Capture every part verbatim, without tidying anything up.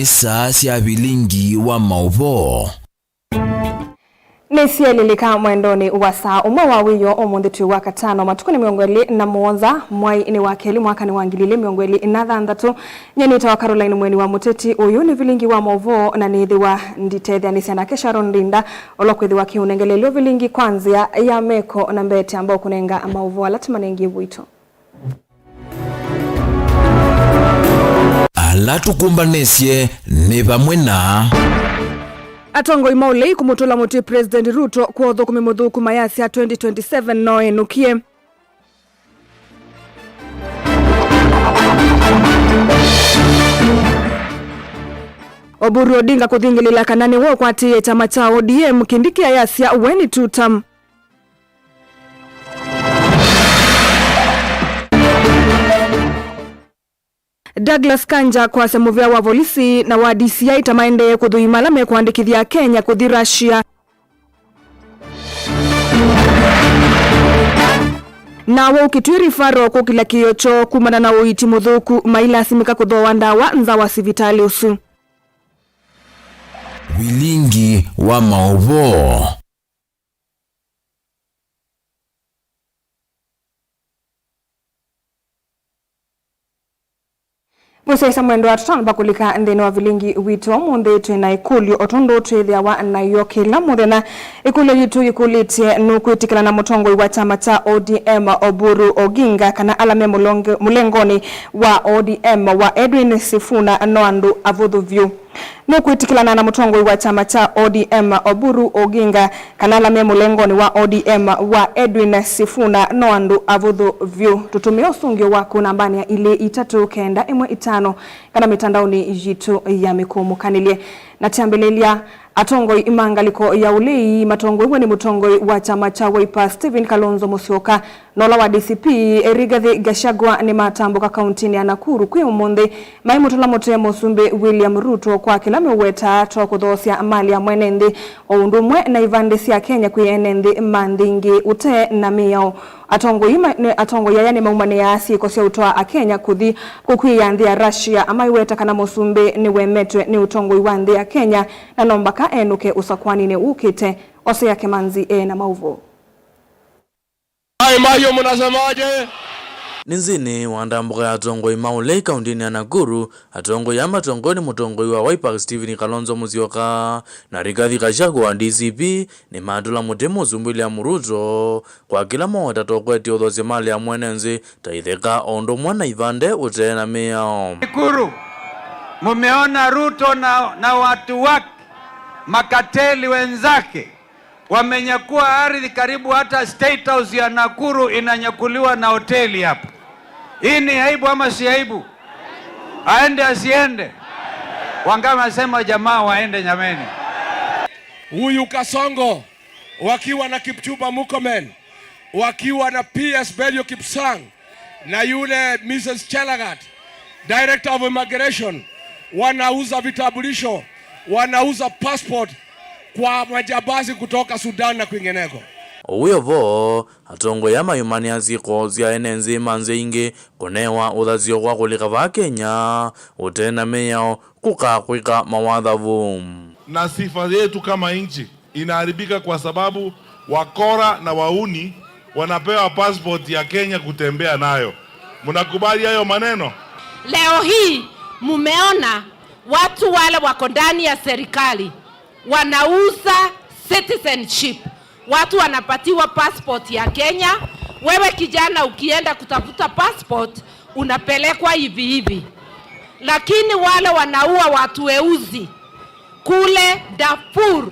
Saa sya vilingi wa maũvoo. Nĩsyelilika mwendonĩ wa saa ũmwe wa wĩoo ũmũnthĩ twĩ wa katano, matukũ nĩ mĩongo ĩlĩ na mũonza, mwai nĩ wa kelĩ, mwaka nĩ wa ngili ilĩ mĩongo ĩlĩ na thanthatũ. Nyie nĩtawa Caroline Mweni wa Mũteti. Ũyũ nĩ vilingi wa maũvoo, na nĩthĩwa nditetheanĩsya nake Sharon Ndinda, ũla kwĩthĩwa kĩũnengelelyo vilingi kwa nzĩa ya meko na mbete ambao kũnenga maũvoo ala tũmanengie witũ. Ala tũkũmbanĩsye nĩ vamwe na. Atongoi ma ũlei kũmũtũla mũtĩ President Ruto kwa ũthũkũmi mũthũku, mayasya twenty twenty-seven no enũkie. Oburu Odinga kũthingĩlĩla kana nĩwe ũkwatĩĩe kyama kya O D M, Kindiki ayasya we nĩ two term. Douglas Kanja kwasya mũvĩa wa volisi na wa D C I ta maendee kũthũima ala mekũandĩkĩthya Akenya kũthi Russia. Na Kitui Referral kũkĩlya kĩĩo kyoo kumana na ũiiti mũthũku, mailasimĩka kũthooa ndawa nza wa sivitalĩ ũsu. Vilingi wa maũvoo. Mũsyaĩĩsya mwendwa, tũtanamba kũlika nthĩnĩ wa vilingi witũ ũmũnthĩ, twĩ na ĩkũlyo o tondũ twĩthĩawa nayo kĩla mũthenya. Ĩkũlyo yitũ yĩkũlĩtye, nũkwĩtĩkĩla na mũtongoi wa kyama kya O D M Oburu Oginga kana ala me mũlonge-, mũlengonĩ wa O D M wa Edwin Sifuna no andũ avũthũ vyũ? Nũkwĩtĩkĩlana na mũtongoi wa kyama kya O D M Oburu Oginga kana ala me mũlengonĩ wa O D M wa Edwin Sifuna no andũ avũthũ vyũ? Tũtũmĩe ũsũngĩo waku nambanĩ ya ilĩ itatũ kenda ĩmwe itano kana mĩtandaonĩ yitũ ya mĩkũũmũkanĩlye. Na kyambĩlĩlya, atongoi ma ngalĩko ya ũlei matongoew'e nĩ mũtongoi wa kyama kya Wiper Stephen Kalonzo Musyoka na ũla wa D C P Rigathi Gachagua nĩmatambũka kauntinĩ ya Nakuru kwĩ ũmũnthĩ, maimũtũla mũtĩ Mũsumbĩ William Ruto kwa kĩla meũweta ta kũthoosya mali ya mwene nthĩ, o ũndũ ũmwe na ivandĩ sya Kenya kwĩ ene nthĩ ma nthĩ ingĩ ũtee na mĩao. Atongoi ma-, nĩ, atongoi aya nĩmaumanĩaa syĩko sya ũtwaa Akenya kũthi kũkw'ĩĩa nthĩ ya Russia, amaiweta kana Mũsumbĩ nĩwemetwe nĩ ũtongoi wa nthĩ ya Kenya, na no mbaka enũke ũsakwaninĩ ũkĩte. Osea Kemanzi e na maũvoo. Mai Mahiũ, mnasemaje? Nĩ nzĩnĩ wa ndambũka ya atongoi ma ũlei kauntinĩ ya Nakuru, atongoi aa matongoew'e nĩ mũtongoi wa Wiper Stephen Kalonzo Musyoka na Rigathi Gachagua D C P nĩmatũla mũtĩ Mũsumbĩ William Ruto kwa kĩla moweta ta ũkwetye ũthoosya mali ya mwene nthĩ ta itheka o ũndũ ũmwe na ivandĩ ũtee na mĩao. Nakuru, mumeona Ruto na, na watu wake, makateli wenzake, wamenyakua ardhi karibu hata State House ya Nakuru inanyakuliwa na hoteli hapa. Hii ni aibu ama si aibu? Aende asiende? Wangapi wanasema jamaa waende jameni? Huyu Kasongo wakiwa na Kipchumba Murkomen, wakiwa na P S Belio Kipsang na yule Missus Chelagat, Director of Immigration, wanauza vitambulisho, wanauza passport kwa majambazi kutoka Sudan na kwingineko. Ũw'o vo, atongoi aa mayumanĩa syĩko sya ene nthĩ ma nthĩ ingĩ kũnewa ũthasyo kwa kũlika vaa Kenya ũtee na mĩao kũkakwĩka mawathavu. Na sifa yetu kama nchi inaharibika kwa sababu wakora na wauni wanapewa passport ya Kenya kutembea nayo. Mnakubali hayo maneno? Leo hii mumeona watu wale wako ndani ya serikali wanauza citizenship. Watu wanapatiwa passport ya Kenya. Wewe kijana ukienda kutafuta passport, unapelekwa hivi hivi. Lakini wale wanaua watu weusi kule Darfur,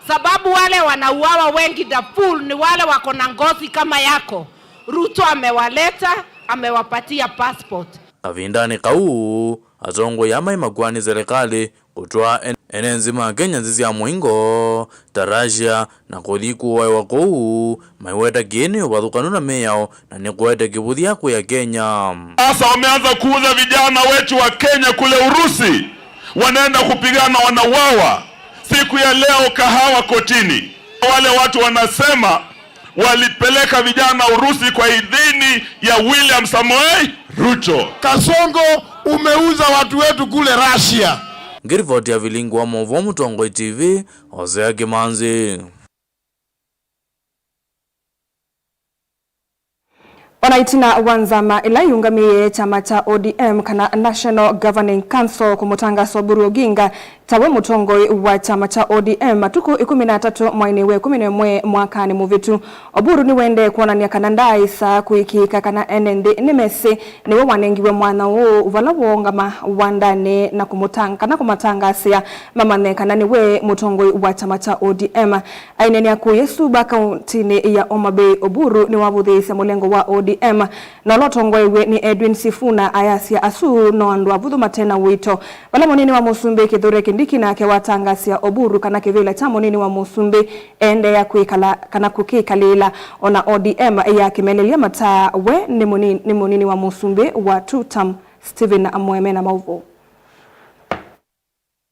sababu wale wanauawa wengi Darfur ni wale wako na ngozi kama yako. Ruto amewaleta, amewapatia passport. Kavindanĩ kau, atongoi aa mai makuani silikalĩ kũtwaa en-, ene nthĩ ma Kenya nthĩ sya mũingo ta Russia na kũthi kũaĩwa kũu, maiweta kĩĩ nĩ ũvathũkanu na mĩao na nĩkũete kĩvũthya kwĩ Akenya. Sasa wameanza kuuza vijana wetu wa Kenya kule Urusi, wanaenda kupigana, wanauawa. Siku ya leo kahawa kotini. Wale watu wanasema walipeleka vijana Urusi kwa idhini ya William Samoei Ruto. Kasongo, umeuza watu wetu kule Russia. Ngĩrivoti ya Vilingi wa Maũvoo Mũtongoi T V, Hosea Kĩmanzi. O na ĩtina wa nzama ĩla yĩũngamĩe kyama kya O D M kana National Governing Council kũmũtangaasa Oburu Oginga ta we mũtongoi wa kyama kya O D M matukũ ĩkũmi na atatũ mweinĩ wa ĩkũmi na ĩmwe mwakanĩ mũvĩtu, Oburu nĩwaendee kwonany'a kana ndaaĩsa kũĩkĩĩka kana ene nthĩ nĩmesĩ nĩwe wanengiwe mwanya ũũ vala woongama wandanĩ na kũmũtang-, kana kũmatangaasĩa mamanye kana nĩwe mũtongoi wa kyama kya O D M. Aineenea kũya Suba kauntinĩ ya Homa Bay, Oburu nĩwavũthĩĩsye mũlengo wa O D M na ũla ũtongoew'e nĩ Edwin Sifuna, ayasya asu no andũ avũthũ mate na ũito. Vala mũnini wa mũsumbĩ Kithure Kindiki nake watangaasya Oburu kana kĩvĩla kya mũnini wa mũsumbĩ eendeea kwĩkala kana kũkĩkalĩĩla, o na O D M yakĩmelelya mataa we nĩ mũnini, nĩ mũnini wa mũsumbĩ wa two term, Stephen Mweme na maũvoo.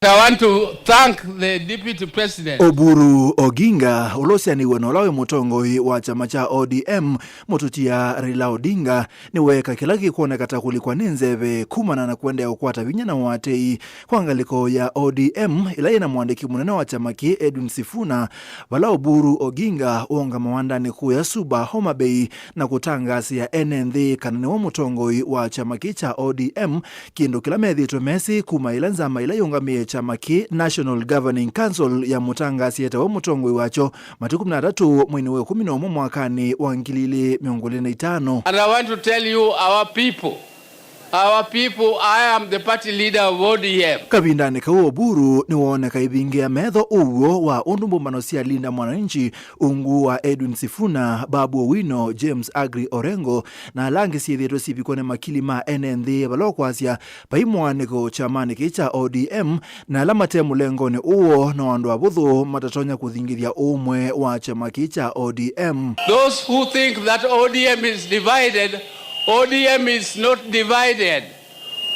I want to thank the Deputy President. Oburu Oginga, ũla ũsianĩw'e na ũla wĩ mũtongoi wa kyama kya O D M, mũtũtia Raila Odinga, nĩweeka kĩla kĩkwoneka ta kũlikwa nĩ nzeve kumana na kũendeea kũkwata vinya na ũatĩĩi kwa ngalĩko ya O D M, ĩla yĩna mũandĩki mũnene wa kyama kĩĩ, Edwin Sifuna, vala Oburu Oginga ũũngama wandanĩ kũya Suba, Homa Bay, na kũtangaasĩa ene nthĩ kana nĩwe mũtongoi wa kyama kĩĩ kya O D M, kĩndũ kĩla methĩĩtwe mesĩ kuma ĩla nzama ĩla yĩũngamĩe kyama kĩĩ, National Governing Council, yamũtangaasĩe ta we mũtongoi wakyo matukũ kũmi na atatũ mweinĩ wa ĩkũmi na ũmwe mwakanĩ wa ngili ilĩ mĩongo ĩlĩ na itano. And I want to tell you, our people, our people, I am the party leader of O D M. Kavindanĩ kau, Oburu nĩwooneka ĩvingĩa metho ũw'o wa ũndũ mbũmbano sya Linda Mwananchi, ungu wa Edwin Sifuna, Babu Owino, James Aggrey Orengo, na ala angĩ syĩthĩĩtwe syĩvikwa nĩ makili ma ene nthĩ, vala ũkwasya vai mũaanĩko kyamanĩ kĩĩ kya O D M, na ala mate mũlengonĩ ũũ no andũ avũthũ matatonya kũthingĩthya ũũmwe wa kyama kĩĩ kya O D M. Those who think that O D M is divided, O D M is not divided.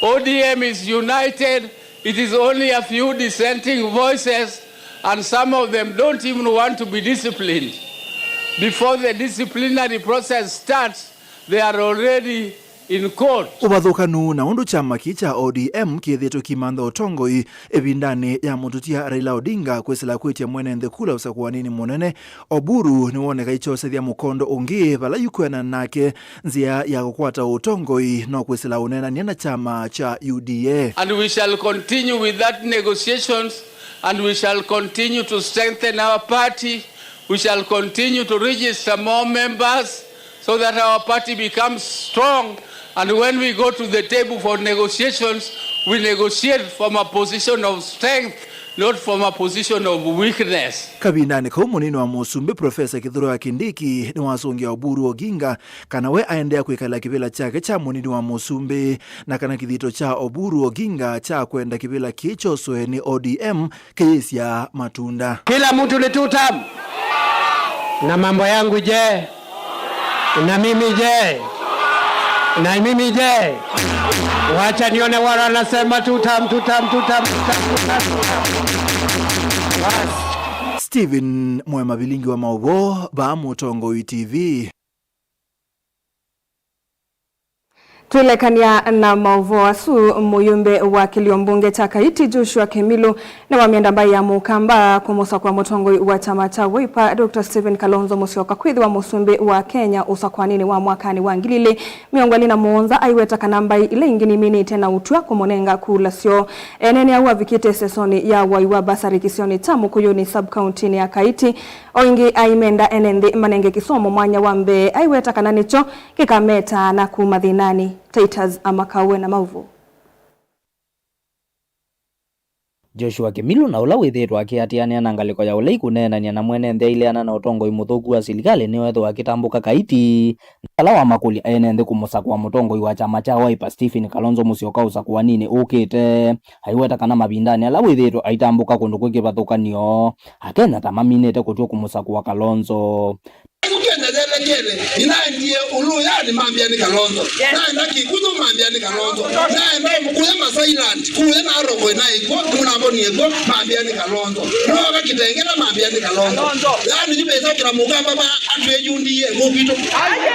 O D M is united. It is only a few dissenting voices, and some of them don't even want to be disciplined. Before the disciplinary process starts, they are already in court. Ũvathũkanu na ũndũ kyama kĩĩ kya O D M kĩthĩĩtwe kimantha ũtongoi ĩvindanĩ ya mũtũtia Raila Odinga kwĩsĩla kwĩtya mwene nthĩ kula ũsakũaninĩ mũnene, Oburu nĩwoneka aikyosethya mũkondo ũngĩ vala yukwĩanana nake nzĩa ya kũkwata ũtongoi no kwĩsĩla ũneenany'a na kyama kya U D A. And we shall continue with that negotiations, and we shall continue to strengthen our party. We shall continue to register more members so that our party becomes strong, and when we go to the table for negotiations, we negotiate from a position of strength, not from a position of weakness. Kavindanĩ kau, mũnini wa mũsumbĩ Profesa Kithure wa Kindiki nĩwasũngĩa Oburu Oginga kana we aendeea kwĩkala kĩvĩla kyake kya mũnini wa mũsumbĩ, na kana kĩthito kya Oburu Oginga kya kwenda kĩvĩla kĩĩ kyoswe nĩ O D M kĩyĩsya matunda. Kila mtu ni two term. Na mambo yangu je? Na mimi je? Na mimi je? Wacha nione wala anasema two term, two term, two term, two term, two term, two term. Bas. Stephen Mwema, Vilingi wa Maũvoo, vaa Mũtongoi T V. Twĩlekany'a na maũvoo asu, mũyũmbe wa kĩlio mbunge kya Kaiti, Joshua Kemilu, nĩwamenda mbaĩ ya Mũkamba kũmũsakũa mũtongoi wa kyama kya Wiper, Doctor Stephen Kalonzo Musyoka, kwĩthĩwa mũsumbĩ wa Kenya ũsakũaninĩ wa mwakanĩ wa ngili ilĩ mĩongo ĩlĩ na mũonza, aiweta kana mbaĩ ila ingĩ niminĩte na ũtw'a kũmũnenga kula syoo. Eneenea ũu avikĩte sesonĩ ya wai wa basarĩ kĩsionĩ kya Mũkũyũnĩ, sub-county-nĩ ya Kaiti. O ĩngĩ, aimenda ene nthĩ manenge kĩsomo mwanya wa mbee, aiweta kana nĩkyo kĩkametaa na kuma thĩnanĩ. Titus Amakau ena maũvoo. Joshua Kemilu, na ũla wĩthĩĩtwe akĩatĩanĩa na ngalĩko ya ũlei kũneenany'a na mwene nthĩ aileana na ũtongoi mũthũku wa silikalĩ, nĩweethĩwa akĩtambũka Kaiti, na vala wamakũlya ene nthĩ kũmũsakũa mũtongoi wa kyama kya Wiper, Stephen Kalonzo Musyoka, ũsakũaninĩ ũkĩte. Aiweta kana mavindanĩ ala wĩthĩĩtwe aitambũka kũndũ kwĩ kĩvathũkany'o, Akenya ta maminĩte kũtw'a kũmũsakũa Kalonzo. Kenya yelekele, nĩnaendie Uluyani mambĩa nĩ Kalonzo. Yes. Naenda Kikuyu mambĩa nĩ Kalonzo. Naenda kuya Masailand, kuya Narok na ikuo, nĩmũnambonie kuo, mambĩa nĩ Kalonzo. Nooka Kitengela mambĩa nĩ Kalonzo. Kalonzo. Yaani nĩmesakĩla Mũkamba ma atwĩ U D A kũu kwitũ. Aye.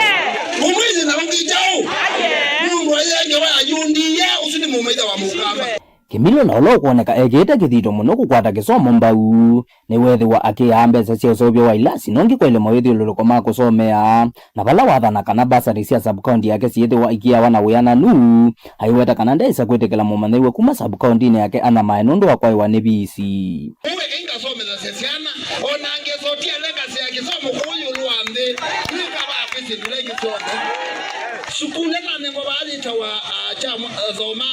Ũmwĩthĩ na ũngĩ kyaũ? Aye. Mũndũ ayengewa ya U D A, ũsu nĩ mũmaitha wa Mũkamba. Kĩmilo, na ũla ũkwoneka ekĩĩte kĩthito mũno kũkwata kĩsomo mbau, nĩwethĩwa akĩaa mbesa sya ũseũvyo wa ilasi nongi kwa ilimo ĩthyũlũlũko ma kũsomea, na vala wathana kana mbasarĩ sya sub-county yake syĩthĩwa ikĩawa na wĩananu, aiweta kana ndesa kwĩtĩkĩla mũmanyĩw'a kuma sub-county-inĩ yake anyamae nũndũ wa kwaĩwa nĩ visi. Ũũ ĩngĩ ngasomethasya syana, o na ngesotia ĩla ngasya kĩsomo kũu ĩũlũ wa nthĩ, nĩkavaa kwĩ syĩndũ ila ingĩ syonthe. Sukulu ĩla nanengwa vaa yĩtawa, ah, kya mwa-, ah, Thoma,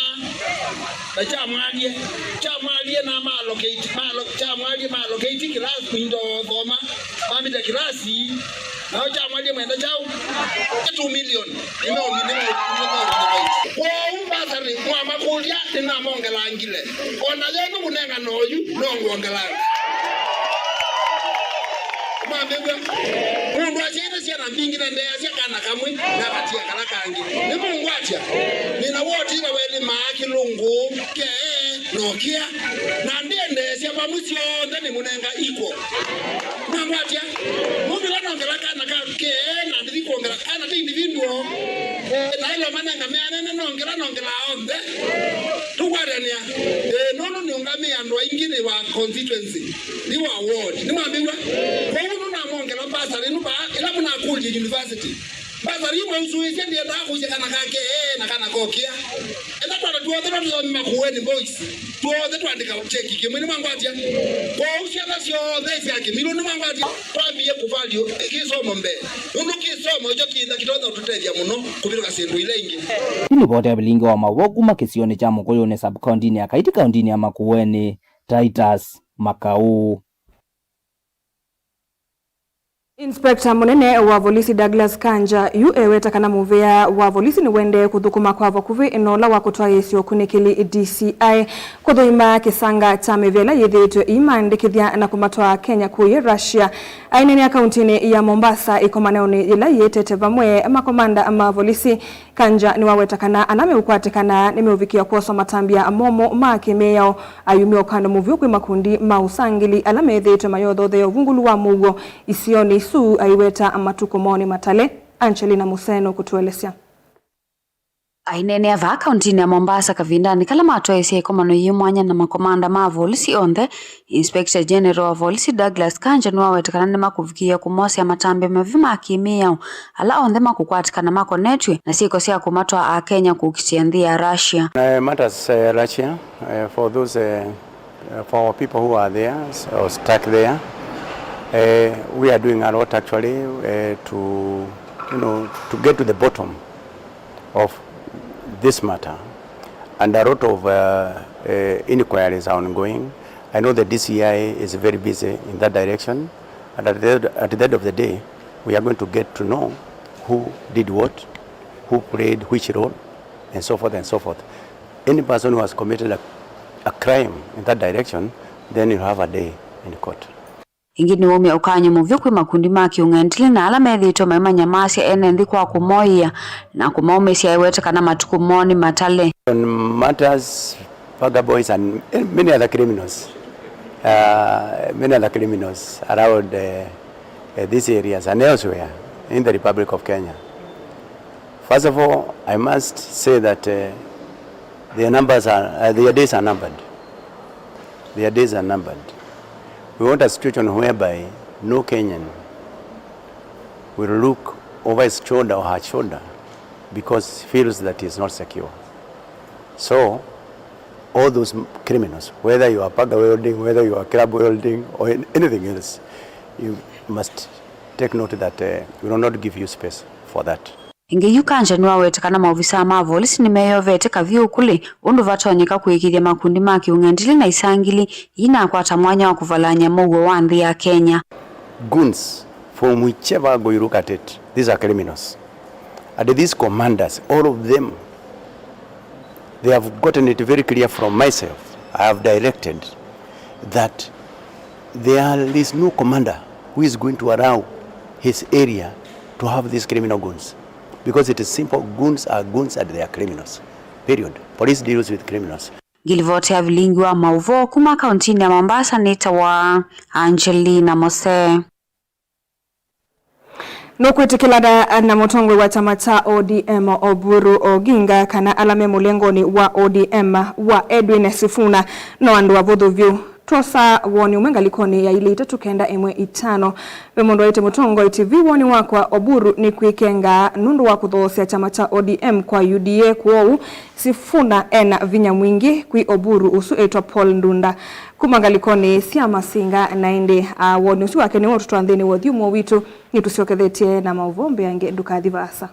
na kya Mwalie, kya Mwalie na ma allocate, ma allo-, kya Mwalie ma allocate class window Thoma, mamita class, nao kya Mwalie mwenda kyaũ? Two million. Nĩmaũmi-, nĩmaũmi-, nĩmaũmi-, kwoou mbasarĩ mwamakũlya nĩnamongelangile. O na yo nĩkũnengana oyu, no ngwongelanga. Mwambĩw'a, mũndũ asyaĩte syana mbingĩ na ndeasya kana kamwe, na akatia kala kangĩ. Nĩmũngwatya? Nĩna wotila welĩmaa kĩlũngũ, kee, nokĩa. Na ndĩendeesya vamwe syonthe nĩmũnenga equal. Mwangwatya? Mũndũ ĩla nongela kana ka kee, na ndithi kwongela kana ti individual. Eh, na ĩla manenga meanene nongela, nongela onthe. Tũkwatanĩa. Eh, nũndũ nĩũngamĩe andũ aingĩ nĩ wa constituency, nĩ wa ward. Nĩmwambĩw'a? Kwoou nũnamwongela mbasarĩ nũvaa, ĩla mũnakũlye university. Mbasarĩ yu mwausũĩsya ndĩendaa kũsya kana ka kee na kana kokĩa. Enda twala tuothe twa tũthomi Makueni Boys. Tuothe twandĩka cheki kĩmwe, nĩmwangwatya? Kwoou syana syonthe sya Kĩmilo, nĩmwangwatya? Twambie kũvalio kĩsomo mbee. Nũndũ kĩsomo ĩkyo kĩtha kĩtonya ũtũtethya mũno kũvĩtũka syĩndũ ila ingĩ. Yu nĩ voti ya vilingi wa maũvoo kuma kĩsionĩ kya Mũkũyũnĩ sub-county-inĩ ya Kaiti kaunti-inĩ ya Makueni, Titus Makau. Inspector mũnene wa volisi Douglas Kanja yu eweta kana mũvĩa wa volisi nĩwendee kũthũkũma kwa vakuvĩ na ũla wa kũtwaĩĩsya ũkunĩkĩli D C I kũthũima kĩsanga kya mĩvĩa ĩla yĩthĩĩtwe ĩimaandĩkĩthya na kũmatwaa Kenya kũya Russia. Aineenea kauntinĩ ya Mombasa ĩkomaneonĩ yĩla yĩtete vamwe makomanda ma volisi, Kanja nĩwaweta kana ala meũkwatĩkana nĩmeũvikĩa kwoswa matambya momũ ma kĩmĩao. Ayumya ũkando mũvyũ kwĩ makundi ma ũsangĩli ala methĩĩtwe mayothothea ũvungũlu wa mũuo isionĩ isu, aiweta matukũ moo nĩ matale. Angelina Museno kũtũelesya. Aineenea vaa kauntinĩ ya Mombasa kavindanĩ kala matwaĩĩsye ĩkomano yĩ mwanya na makomanda ma volisi onthe, Inspector General wa volisi Douglas Kanja nĩwaweta kana nĩmakũvikĩĩa kũmosea matambya mavyũ ma kĩmĩao ala onthe makũkwatĩkana makonetw'e na syĩko sya kũmatwaa Akenya kũkitĩa nthĩ ya Russia. Uh, matters, uh, Russia, uh, for those, uh, uh, for our people who are there or stuck there, uh, we are doing a lot actually, uh, to, you know, to get to the bottom of this matter, and a lot of, uh, uh, inquiries are ongoing. I know the D C I is very busy in that direction, and at the, at the end of the day, we are going to get to know who did what, who played which role, and so forth and so forth. Any person who has committed a, a crime in that direction, then you'll have a day in court. Ĩngĩ nĩwaumya ũkany'o mũvyũ kwĩ makundi ma kĩũng'endilĩ na ala methĩĩtwe maimanyamaasya ene nthĩ kwa kũmoĩa na kũmaũmĩsya, ewete kana matukũ moo nĩ matale. On matters, Paga boys and, eh, many other criminals, uh, many other criminals around, uh, uh, these areas and elsewhere in the Republic of Kenya. First of all, I must say that, uh, their numbers are, uh, their days are numbered. Their days are numbered. We want a situation whereby no Kenyan will look over his shoulder or her shoulder because he feels that he is not secure. So, all those m-, criminals, whether you are paga wielding, whether you are club wielding, or an-, anything else, you must take note that, uh, we will not give you space for that. Ĩngĩ yu Kanja nĩwaweta kana maovisaa ma volisi nĩmeyovete kavyũ kũlĩ ũndũ vatonyeka kũĩkĩĩthya makundi ma kĩũng'endilĩ na isangili iinakwata mwanya wa kũvalany'a mũuo wa nthĩ ya Kenya. Goons, from whichever angle you look at it, these are criminals. And these commanders, all of them, they have gotten it very clear from myself. I have directed that there is no commander who is going to allow his area to have these criminal goons, because it is simple, goons are goons and they are criminals. Period. Police deals with criminals. Ngilivoti ya vilingi wa maũvoo kuma kauntinĩ ya Mombasa nĩtawa Angelina Mose. Nũkwĩtĩkĩlana na mũtongoi wa kyama kya O D M Oburu Oginga kana ala me mũlengonĩ wa O D M wa Edwin Sifuna no andũ avũthũ vyũ. Twosa woni ũmwe ngalĩkonĩ ya ilĩ itatũ kenda ĩmwe itano. Ve mũndũ waĩtye Mũtongoi T V, woni wakwa, Oburu nĩkwĩkenga nũndũ wa kũthoosya kyama kya O D M kwa U D A kwoou Sifuna ena vinya mwingĩ kwĩ Oburu ũsu ĩtwa Paul Ndunda. Kuma ngalĩkonĩ sya Masinga na ĩndĩ, a, woni ũsu wake nĩw'o ũtũtwaa nthĩnĩ wa ũthyũmũo witũ. Nĩtũsyokethetye na maũvoo mbeange, ndũkathi vaasa.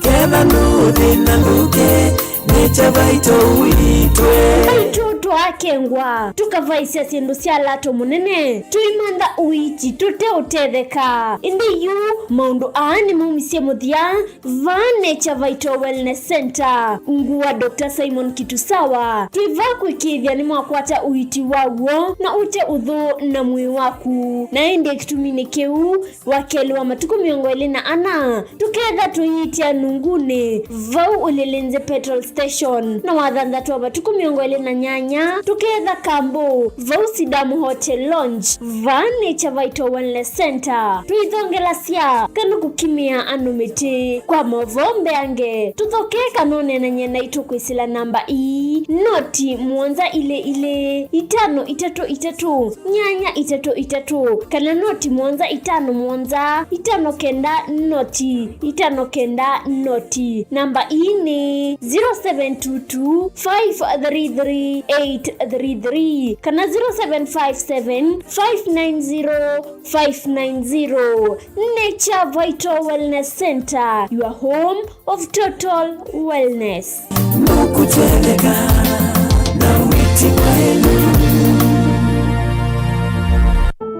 Ketha ndũthĩna ndũke, nĩ kya vaito witwe. Vaitũ twaakengwa, tũkavaisya syĩndũ sya lato mũnene, tũimantha ũiiti tũteũtetheka. Ĩndĩ yu maũndũ aa nĩmaumisye mũthya. Vaa Nature Vital Wellness Center, ngũa Doctor Simon Kitusawa. Twĩ vaa kũĩkĩĩthya nĩmwakwata ũiiti wa w'o na ũte ũthũ na mwĩĩ waku. Na ĩndĩ kĩtuminĩ kĩu, wa kelĩ wa matukũ mĩongo ĩlĩ na ana, tũketha tũiitya nungunĩ, vau Ulilinzi Petrol Station. Na wa thanthatũ wa matukũ mĩongo ĩlĩ na nyanya, tũketha Kambo, vau Sidam Hotel Lounge. Vaa Nature Vital Wellness Center, twĩthongelasya kana kũkimĩa andũ mĩtĩ. Kwa maũvoo mbeange, tũthokee kana ũneenany'e naitũ kwĩsĩla namba ii, noti mũonza ilĩ ilĩ, itano itatũ itatũ, nyanya itatũ itatũ, kana noti mũonza itano mũonza, itano kenda noti, itano kenda noti. Namba ii nĩ zero seven two two, five three three, eight three three kana zero seven five seven, five nine zero, five nine zero. Nature Vital Wellness Center, your home of total wellness. Nũkũtweleka na wĩti waĩlu.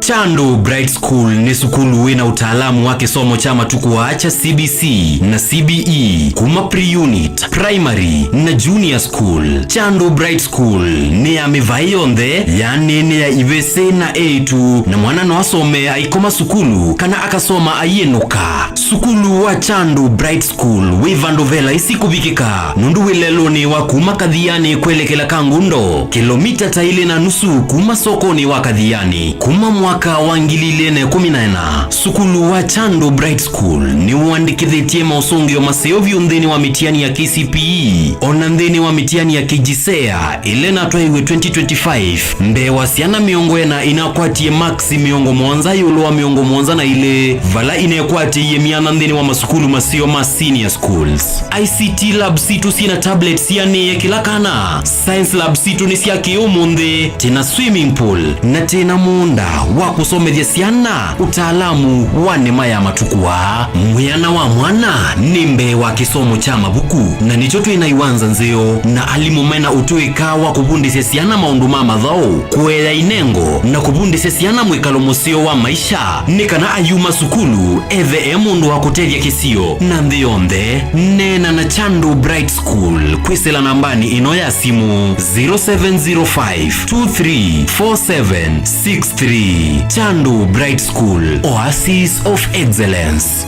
Chandu Bright School nĩ sukulu wĩ na ũtaalamu wa kĩsomo kya matukũ aa kya C B C na C B E, kuma pre-unit, primary, na junior school. Chandu Bright School nĩ ya mĩvaĩ yonthe, yaani nĩ ya ivĩsĩ na eĩtu, na mwana no asome aikoma sukulu kana akasoma aiĩnũka. Sukulu wa Chandu Bright School wĩ vandũ ve laisi kũvikĩka, nũndũ wĩ lelũnĩ wa kuma Kathiani kwelekela Kangundo, kĩlomita ta ilĩ na nusu kuma sokonĩ wa Kathiani. Kuma mwaka wa ngili ilĩ na ĩkũmi na ĩna, sukulu wa Chandu Bright School nĩwandĩkĩthĩtye maũsũngĩo maseo vyũ nthĩnĩ wa mĩtiani ya K C P E, o na nthĩnĩ wa mĩtiani ya K J S E A ĩla ĩnatwaĩiwe twenty twenty-five, mbee wa syana mĩongo ĩna inakwatie maksi mĩongo mũonza ĩũlũ wa mĩongo mũonza na ilĩ, vala inekwatĩie myanya nthĩnĩ wa masukulu maseo ma senior schools. I C T lab sitũ syĩ na tablets sianĩe kĩla kana. Science lab sitũ nĩ sya kĩ-ũmũnthĩ, twĩ na swimming pool, na twĩ na mũũnda wa kũsomethya syana ũtaalamu wa nĩma ya matukũ aa. Mwĩana wa mwana nĩ mbee wa kĩsomo kya mavuku, na nĩkyo twĩ na iwanza nzeo na alimũ me na ũtũĩka wa kũvundĩsya syana maũndũ ma mathaũ, kũea inengo, na kũvundĩsya syana mwĩkalo mũseo wa maisha, nĩ kana ayuma sukulu ethe e mũndũ wa kũtethya kĩsio na nthĩ yonthe. Neena na Chandu Bright School kwĩsĩla nambanĩ ĩno ya simũ, zero seven zero five two three four seven six three. Chandu Bright School, Oasis of Excellence.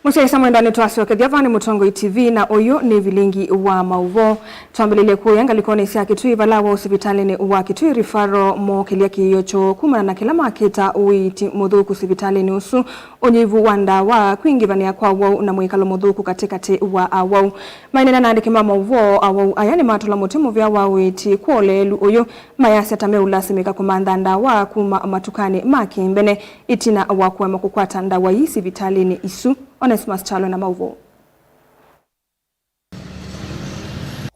Mũsyaĩĩsya mwendwa, nĩtwasyokethya. Vaa nĩ Mũtongoi T V, na ũyũ nĩ vilingi wa maũvoo. Twambĩlĩlye kũya ngalĩkonĩ sya Kitui, vala wa ũsivitalĩnĩ wa Kitui Referral mookĩlya kĩĩo kyoo kumana na kĩla makĩta ũiiti mũthũku sivitalĩnĩ ũsu, ũnyivu wa ndawa, kwingĩvanĩa kwa awau, na mwĩkalo mũthũku katĩkatĩ wa awau. Maineena na andĩki ma maũvoo, awau aya nĩmatũla mũtĩ mũvea wa ũiiti kwa ũleelu ũyũ, mayasya ta meũlasimĩka kũmantha ndawa kuma matukanĩ ma kĩmbene ĩtina wa kũema kũkwata ndawa ii sivitalĩnĩ isu. Onesmus Kyalo na maũvoo.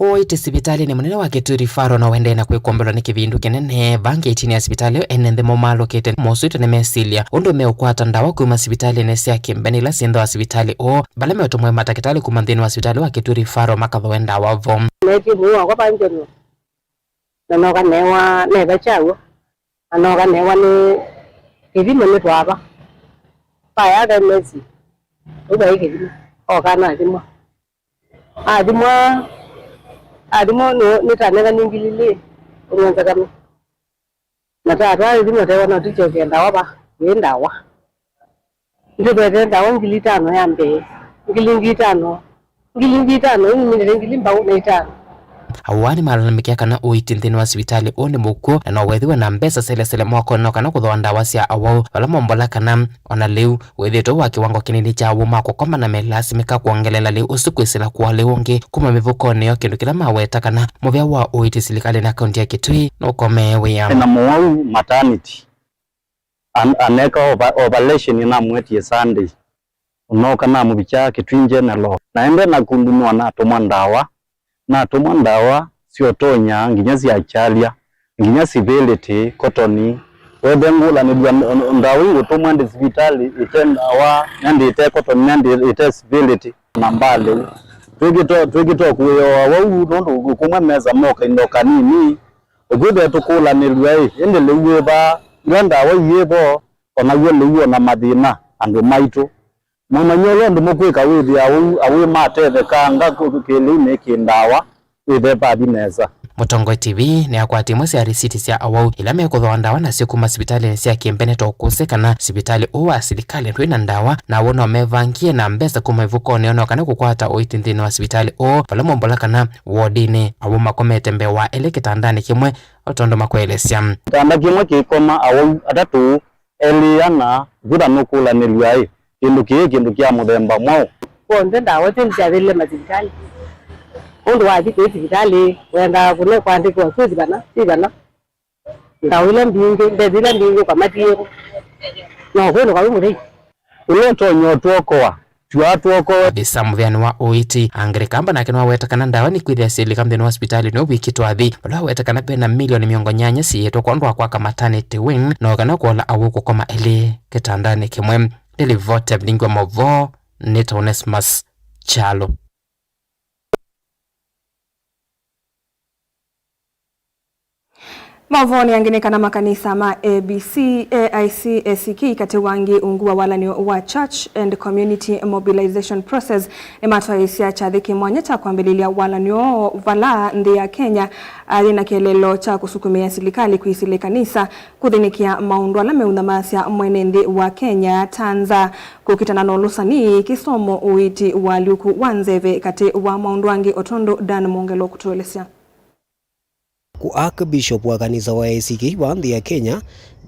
Ũiiti sivitalĩnĩ mũnene wa Kitui Referral no ũendee na kwĩkombelwa nĩ kĩvindu kĩnene. Vaa ngetinĩ ya sivitalĩ ĩyo, ene nthĩ momaalũkĩte mosũĩtwe nĩ mesilya ũndũ meũkwata ndawa kuma sivitalĩnĩ sya kĩmbene ila syĩ nthĩ wa sivitalĩ ũũ, vala meũtũmwe matakĩtalĩ kuma nthĩnĩ wa sivitalĩ wa Kitui Referral makathooe ndawa vo. Neetie mũĩ wakwa va General, na nooka neewa neva kyaw'o, na nooka neewa nĩ kĩthimo nĩ twava. Vaya aka mesi, ũu vaĩ kĩthimo, oka nathimwa. Athimwa, athimwa nĩ, nĩtanenganie ngili ilĩ kũnywa nzakame. Na twatwaa ĩthimo tewa no tũkyokee ndawa va, wĩ ndawa. Nĩtũvete ndawa ngili itano ya mbee, ngili ngili itano, ngili ngili itano, ĩu nĩmĩlĩte ngili mbau na itano. Awau nĩmalalamĩkĩa kana ũiiti nthĩnĩ wa sivitalĩ ũũ nĩ mũkw'ũ, na no wethĩwe na mbesa selesele mwakonĩ no kana kũthooa ndawa sya awau, vala mombola kana o na lĩu wĩthĩĩtwe wa kĩwango kĩnini kya awau ma kũkoma na melasimĩka kwongelela lĩu ũsu kwĩsĩla kũa lĩu ũngĩ kuma mĩvukonĩ yoo, kĩndũ kĩla maweta kana mũvea wa ũiiti silikalĩ na kaunti ya Kitui nũkomee wĩa. Na mũwau maternity. An-, aneka ova-, operation namwetie Sunday. Ũnooka namũvikya Kitui General. Naende na kundu no natũmwa ndawa. Natũmwa ndawa syotonya nginya sya kyalya, nginya civility, kotoni. Wethe ngũlanĩlw'a n-, n-, ndawa ingũtũmwa ndi sivitalĩ ĩte ndawa, nandi ĩte kotoni, nandi ĩte civility. Na mbaa lĩu. Twĩkĩtwe, twĩkĩtwe kũĩoa wau nũndũ kũmwe mesa moka indo kanini. Ũkwĩthĩa tũkũlanĩlw'a ĩ, ĩndĩ lĩu wĩ vaa, ila ndawa iyĩ vo, o naw'o lĩu o na mathĩna andũ maitũ. Mũmanye ũla ũndũ mũkwĩka wĩthĩa ũu, awĩ matethekanga kĩlĩunĩ kĩ ndawa, wĩthepathi nesa. Mũtongoi T V nĩakwatie imwe sya risiti sya awau ila mekũthooa ndawa nasyo kuma sivitalĩnĩ sya kĩmbene ta ũkũsĩ kana sivitalĩ ũũ wa silikalĩ ndwĩ na ndawa, na awau no mevangie na mbesa kuma ĩvukonĩ yoo no kana kũkwata ũiiti nthĩnĩ wa sivitalĩ ũũ, vala mombola kana wodinĩ awau makomete mbee wa elĩ kĩtandanĩ kĩmwe, o tondũ makũelesya. Kĩtanda kĩmwe kĩikoma awau atatũ, elĩ ana, kwĩtha nũkũlanĩlw'a ĩ, kĩndũ kĩĩ kĩndũ kya mũthemba mwaũ? Onthe ndawa syonthe syathĩlile masivitalĩ. Ũndũ wathi kwĩ sivitalĩ, wendaa kũne kwandĩkĩwa syĩ vana, syĩ vana. Ndawa ila mbingĩ, mbesa ila mbingĩ ũkamatiĩvo. No kwĩlũka wĩ mũthei. Ũla ũtonya ũtwokoa, twaa twokoe. Visa mũveani wa ũiiti, Angry Kamba nake nĩwaweta kana ndawa nĩkwĩthĩa syĩlĩka nthĩnĩ wa sivitalĩ nĩwĩkĩtwe athi, vala waweta kana ve na milioni mĩongo nyanya siĩtwe kwondũ wa kwaka maternity wing, no kana kũola awau kũkoma elĩ kĩtandanĩ kĩmwe. Nĩ livoti ya vilingi wa maũvoo, nĩ ta Onesmus Kyalo. Maũvoonĩ angĩ nĩ kana makanisa ma A B C, A I C, A C K katĩ wa angĩ ungu wa walanĩo wa Church and Community Mobilization Process nĩmatwaĩĩsya kyathĩ kĩ mwanya kya kwambĩlĩlya walanĩo vala nthĩ ya Kenya, ah, yĩna kĩeleelo kya kũsukumĩa silikalĩ kwĩsĩla ĩkanisa kũthĩnĩkĩa maũndũ ala meũnyamasya mwene nthĩ wa Kenya ta nza, kũkitana na ũlũsani, kĩsomo, ũiiti, ũalyũku wa nzeve, katĩ wa maũndũ angĩ, o tondũ Dan Mwongelo ũkũtũelesya. Ku Archbishop wa kanisa wa A C K vaa nthĩ ya Kenya,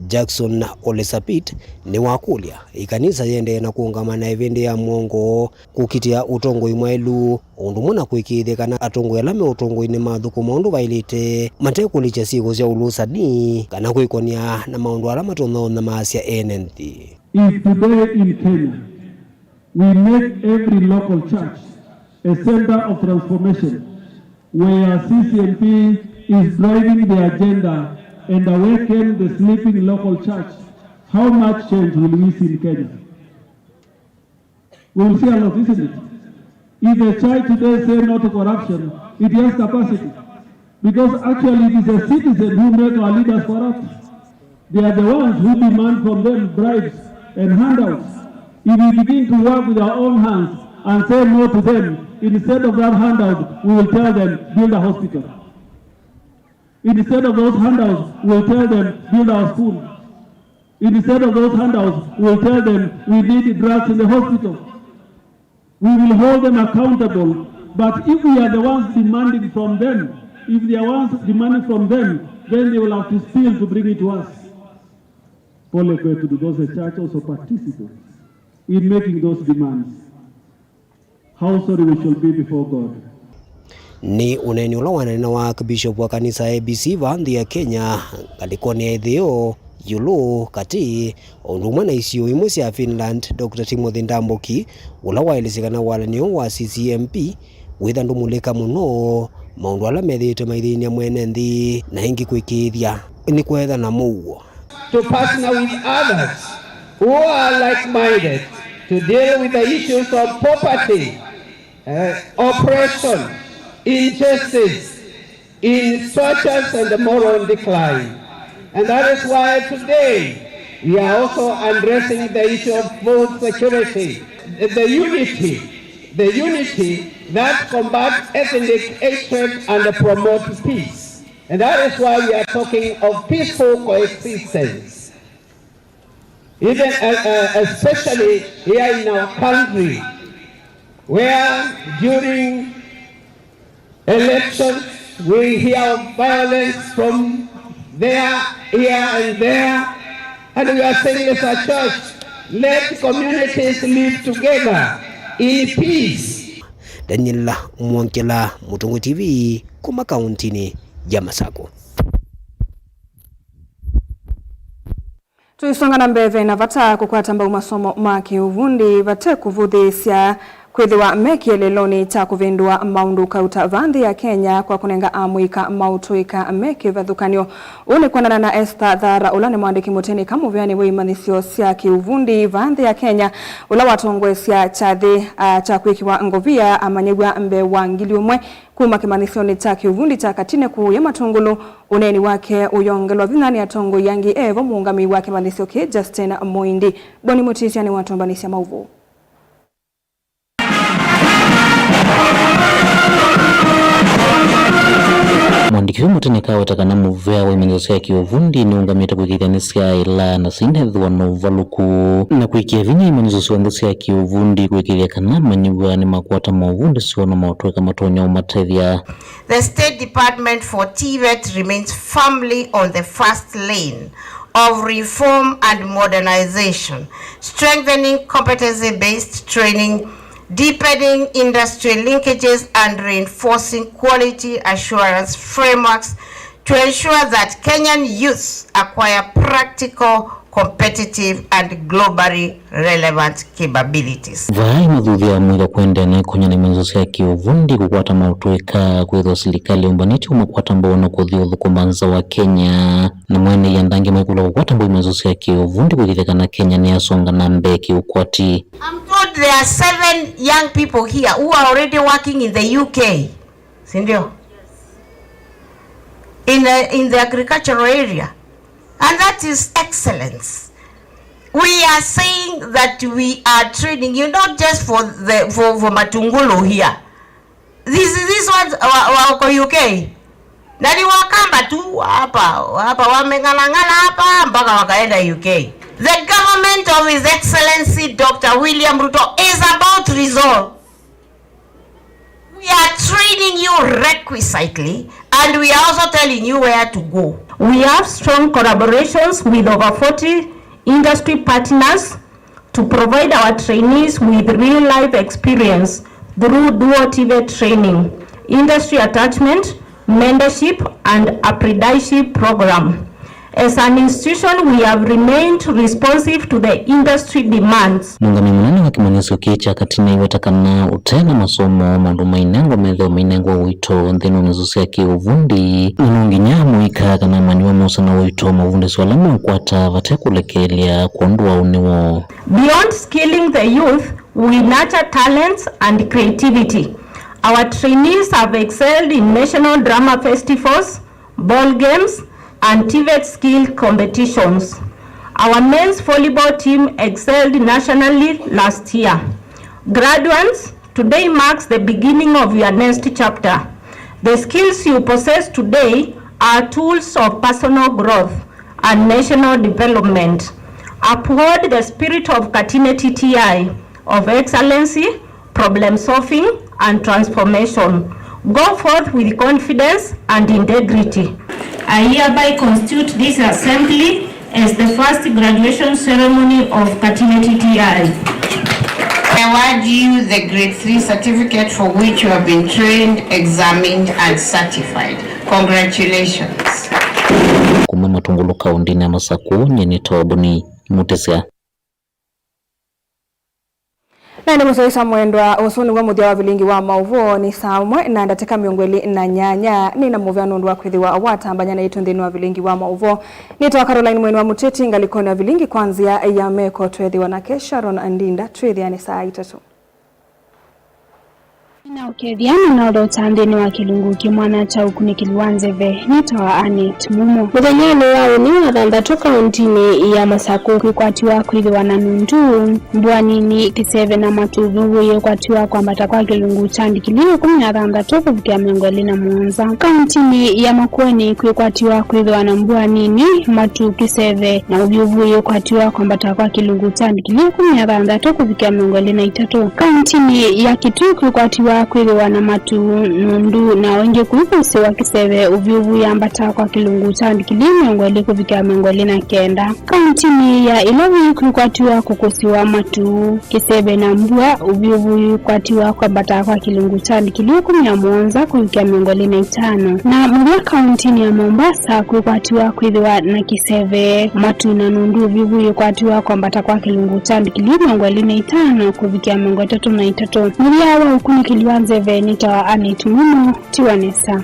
Jackson Ole Sapit, nĩwakũlya ĩkanisa yĩendee na kũũngama na ĩvĩndĩ ya mũongo kũkitĩa ũtongoi mwaĩlu, o ũndũ ũmwe na kũĩkĩĩthya kana atongoi ala me ũtongoinĩ mathũkũma ũndũ vaĩlĩte, matekũlikya syĩko sya ũlũsani kana kwĩkony'a na maũndũ ala matonya ũnyamasya ene nthĩ. If today in Kenya we make every local church a center of transformation, where C C M P is driving the agenda and awaken the sleeping local church, how much change will we see in Kenya? We will see a lot, isn't it? If a church today say no to corruption, it has capacity. Because actually it is a citizen who make our leaders corrupt. They are the ones who demand from them bribes and handouts. If we begin to work with our own hands and say no to them, instead of that handout, we will tell them, "Build a hospital." Instead of those handouts, we will tell them, "Build our school." Instead of those handouts, we will tell them, "We need drugs in the hospital." We will hold them accountable. But if we are the ones demanding from them, if they are ones demanding from them, then they will have to steal to bring it to us. Pole kwetu, because the church also participates in making those demands. How sorry we shall be before God. Nĩ ũneeni ũla waneena wa Archbishop wa kanisa A B C vaa nthĩ ya Kenya, ngalĩkonĩ ya ĩtheo, ĩũlũ, katĩ, o ũndũ ũmwe na isio imwe sya Finland, Doctor Timothy Ndambuki, ũla waelesye kana walanĩo wa C C M P wĩtha ndũmulĩka mũno maũndũ ala methĩĩtwe maithĩny'a mwene nthĩ, na ĩngĩ kwĩkĩĩthya nĩ kwetha na mũuo. To partner with others who are like-minded to deal with the issues of poverty, uh, oppression, injustice, in structures and the moral decline. And that is why today we are also addressing the issue of food security, the unity, the unity that combats ethnic hatred and promotes peace. And that is why we are talking of peaceful coexistence, even, uh, uh, especially here in our country, where during elections we hear of violence from there, here and there, and we are saying as a church, let communities live together in peace. Daniel Mwongela, Mũtongoi T V, kuma kauntinĩ ya Masakũ. Tũisonga na mbee, ve na vata kũkwata mbau masomo ma kĩũvundi vate kũvũthĩĩsya kwĩthĩwa me kĩeleelonĩ kya kũvĩndũa maũndũ kauta vaa nthĩ ya Kenya kwa kũnenga amũika maũtũĩka me kĩvathũkany'o. Ũu nĩ kwonana na Esther Thara, ũla nĩ mwandĩki mũtĩnĩka mũvĩanĩ wa imanyĩsyo sya kĩũvundi vaa nthĩ ya Kenya, ũla watongoesya kyathĩ, a, kya kwĩkĩwa ngovia amanyĩw'a mbee wa ngili ũmwe kuma kĩmanyĩsyonĩ kya kĩũvundi kya Katine kũũya Matũngũlũ. Ũneeni wake ũyongelwa vinya nĩ atongoi angĩ evo mũũngamĩi wa kĩmanyĩsyo kĩĩ Justin Mũindi. Boni Mũtĩsya nĩwatũmbanĩsya maũvoo. Mwandĩki ũyũ mũtĩnĩka aweta kana mũvea wa imanyĩsyo sya kĩũvundi nĩũngamĩte kwĩkĩĩthya nĩsyaĩla na sinethĩwa na ũvalũku, na kwĩkĩa vinya imanyĩsyo syonthe sya kĩũvundi kwĩkĩĩthya kana amanyĩw'a nĩmakwata maũvundĩsyo na maũtũĩka matonya ũmatethya. The State Department for TVET remains firmly on the first lane of reform and modernization, strengthening competency-based training, deepening industry linkages, and reinforcing quality assurance frameworks to ensure that Kenyan youths acquire practical, competitive, and globally relevant capabilities. Vaa imathuthya mũika kwendene kũnya na imanyĩsyo sya kĩũvundi kũkwata maũtũĩka kwĩthwa silikalĩ yũmbanĩtye ũmakwata mbau na kũthi ũthũkũma nza wa Kenya. Na mwaenei andũ angĩ maikũlwa kũkwata mbau imanyĩsyo sya kĩũvundi kwĩkĩĩthya kana Kenya nĩyasonga na mbee kĩũkwati. I'm told there are seven young people here who are already working in the U K. Si ndio? In the, in the agricultural area. And that is excellence. We are saying that we are training you not just for the, for, for Matungulu here. These, these ones wa, wako U K. Na ni Wakamba tu hapa, hapa wameng'alang'ala hapa mpaka wakaenda U K. The government of His Excellency Doctor William Ruto is about results. We are training you requisitely, and we are also telling you where to go. We have strong collaborations with over forty industry partners to provide our trainees with real-life experience through dual TVET training, industry attachment, mentorship, and apprenticeship program. As an institution, we have remained responsive to the industry demands. Mũũngamĩi mũnene wa kĩmanyĩsyo kĩĩ kya Katine aiweta kana ũte na masomo, maũndũ mainengwa methĩwa mainengwa ũito nthĩnĩ wa imanyĩsyo sya kĩũvundi, na no nginya amũika kana amanyĩw'a mose na ũito mavundĩsyo ala meũkwata vate kũlekelya kwondũ wa ũnĩ woo. Beyond skilling the youth, we nurture talents and creativity. Our trainees have excelled in national drama festivals, ball games, and TVET skill competitions. Our men's volleyball team excelled nationally last year. Graduates, today marks the beginning of your next chapter. The skills you possess today are tools of personal growth and national development. Uphold the spirit of Katine T T I of excellency, problem solving, and transformation. Go forth with confidence and integrity. I hereby constitute this assembly as the first graduation ceremony of Katine T T I. I award you the grade three certificate for which you have been trained, examined, and certified. Congratulations. Kuma Matungulu kaũndĩnĩ ya Masakũ, nyie nĩ Toboni Mutisia. Na nĩ mũsyaĩĩsya mwendwa, ũsu nĩw'o mũthya wa vilingi wa maũvoo. Nĩ saa ũmwe na ndatĩka mĩongo ĩlĩ na nyanya. Nĩ na mũvea nũndũ wa kwĩthĩwa watambany'a naitũ nthĩnĩ wa vilingi wa maũvoo. Nĩtawa Caroline Mweni wa Mũteti, ngalĩkonĩ ya vilingi kwa nzĩa ya meko. Tweethĩwa nake Sharon Ndinda twĩthĩane saa itatũ. Nĩnaũkethya na naũthokya nthĩnĩ wa kĩlungu kĩmwana kya ũkunĩkĩli wa nzeve. Nĩtawa Annet Mumo. Mũthenyanĩ wa ũnĩ wa thanthatũ kauntinĩ ya Masakũ kwĩkwatiwa kwĩthĩwa na nundu, mbua nini, kĩseve na matu, ũvyũvu yĩkwatiwa kwambata kwa kĩlungu kya ndikilii ĩkũmi na thanthatũ kũvikĩa mĩongo ĩlĩ na mũonza. Kauntinĩ ya Makueni kwĩkwatiwa kwĩthĩwa na mbua nini, matu, kĩseve na ũvyũvu yĩkwatiwa kwambata kwa kĩlungu kya ndikilii ĩkũmi na thanthatũ kũvikĩa mĩongo ĩlĩ na itatũ. Kauntinĩ ya Kitui kwĩkwatiwa kwĩthĩwa na matu, nundu na o ĩngĩ kwĩkũsĩwa kĩseve, ũvyũvu yambata kwa kĩlungu kya ndikilii mĩongo ĩlĩ kũvikĩa mĩongo ĩlĩ na kenda. Kauntinĩ ya Ilovi kwĩkwatiwa kũkũsĩwa matu, kĩseve na mbua, ũvyũvu yĩkwatiwa kwambata kwa kĩlungu kya ndikilii ĩkũmi na mũonza kũvikĩa mĩongo ĩlĩ na itano. Na mũthya kauntinĩ ya Mombasa kwĩkwatiwa kwĩthĩwa na kĩseve, matu na nundu, ũvyũvu yĩkwatiwa kwambata kwa kĩlungu kya ndikilii mĩongo ĩlĩ na itano kũvikĩa mĩongo ĩtatũ na itatũ. Mũthya wa ũkunĩkĩli wa nzeve nĩtawa Annet Mumo. Tiwa nesa.